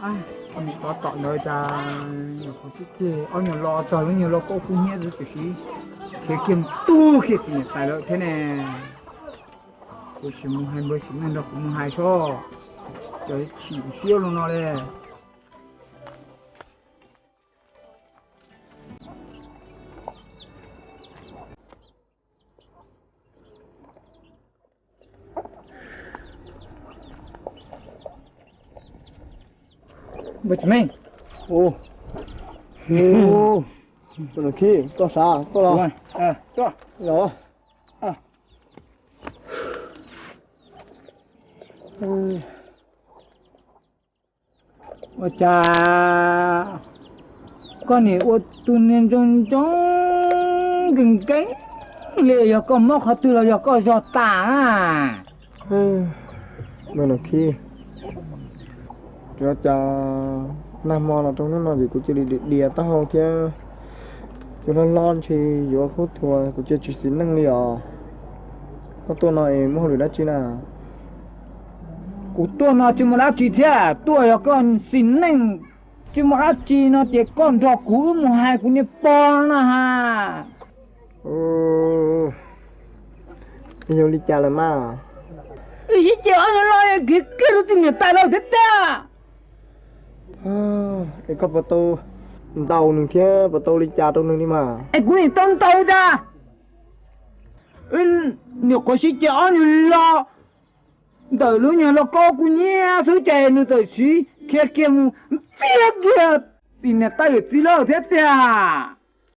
Mus tos tom ntawd cas nyuam qhuav tib ceg ob nyuag lo txog lub nyuag lauj kaub kub hnyiab xwb tiam sis khiav kiag mus tub kiag tim niam tais lawm thiab ne. Kuv tsis mus hais npawg Sim Neej nrog kuv mus hais seb, cov chim siab los no li. Npawg Sim Neej, tus no Khib, koj xav koj los, los. Ua cas koj nim ua tus niag ntsoog ntsoog nkees nkees li, yog koj mob qhov twg los yog koj zog tas na? Ua cas nag hmo los rau hnub no ces kuv cia li diam diam taub hau thiab, cia hlob hlob ntshe yuav khaub thuas, kuv cia tsis xis neej li os. Koj tuaj no es muaj hauj lwm dab tsi na? Kuv tuaj no tsis muaj dab tsi thiab, tuaj yog koj xis neej tsis muaj dab tsi no ces koj nrog kuv wb mus hais kuv niag pog no ha. Yog li cas lawm mas? Wb sib ceg ob nyuag lo khiav kiag rau tim niam tais lawm thiab tiag. Es koj puas tau ntaus nws thiab puas tau li cas rau nws li mas? Es kuv nim tau ntaus tas. Nyuam qhuav sib ceg ob nyuag lo ntawm lub nyuag lauj kaub kub hnyiab xwb ces nws txawm siv khiav kiag mus ntxias kiag tim niam tais yawm txiv lawm thiab tiag.